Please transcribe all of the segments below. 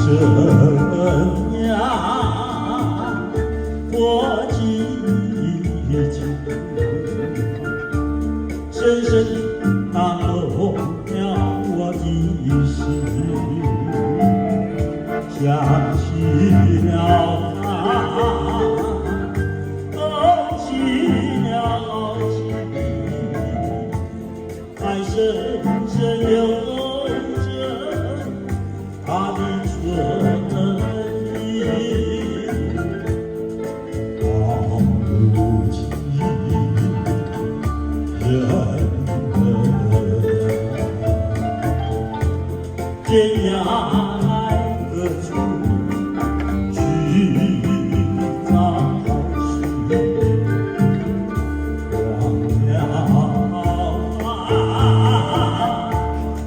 生涯多激情，深深打動了我的心，想起了他，動起了情，還深深留着他的唇印。到如今，人們天涯何處去找尋？忘了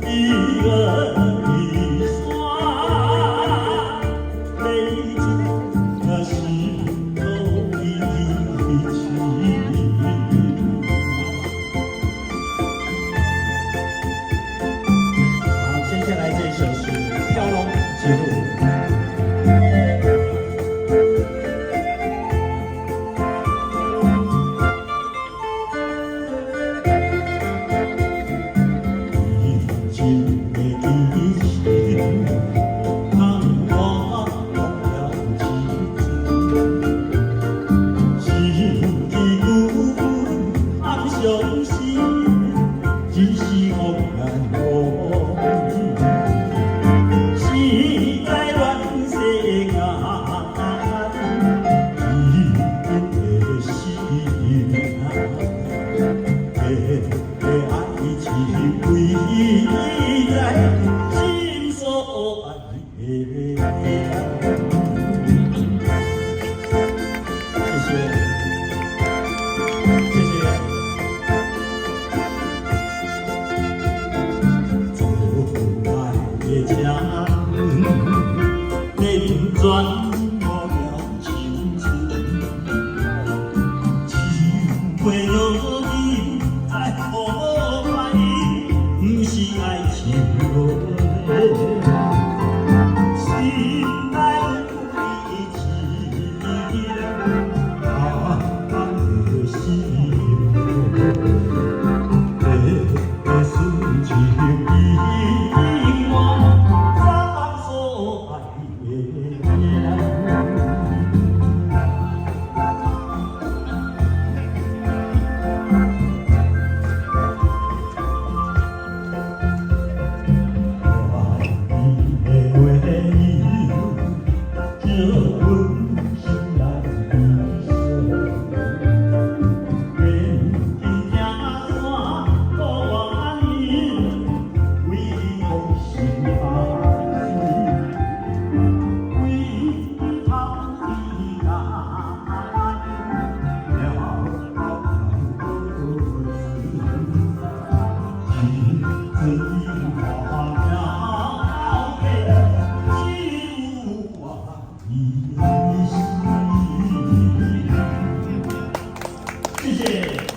一個一雙，淚珠那濕透衣襟。好，接下來這首是《飄浪之路》。以前的激情，當我忘了青春，想起阮暗傷心，真是枉然枉。實在亂世眼，天的心啊，的愛情記在心所愛。謝謝，謝謝。做愛的情人，轉無了青春，樹飛落日在雨來，不是愛情囉。心內有你情，難的心，的純情永遠咱所愛的人。愛你的話語，叫阮心內悲傷。連天聽山孤雁，為風心愛水，為頭的來了情真花了心無愛意。謝謝。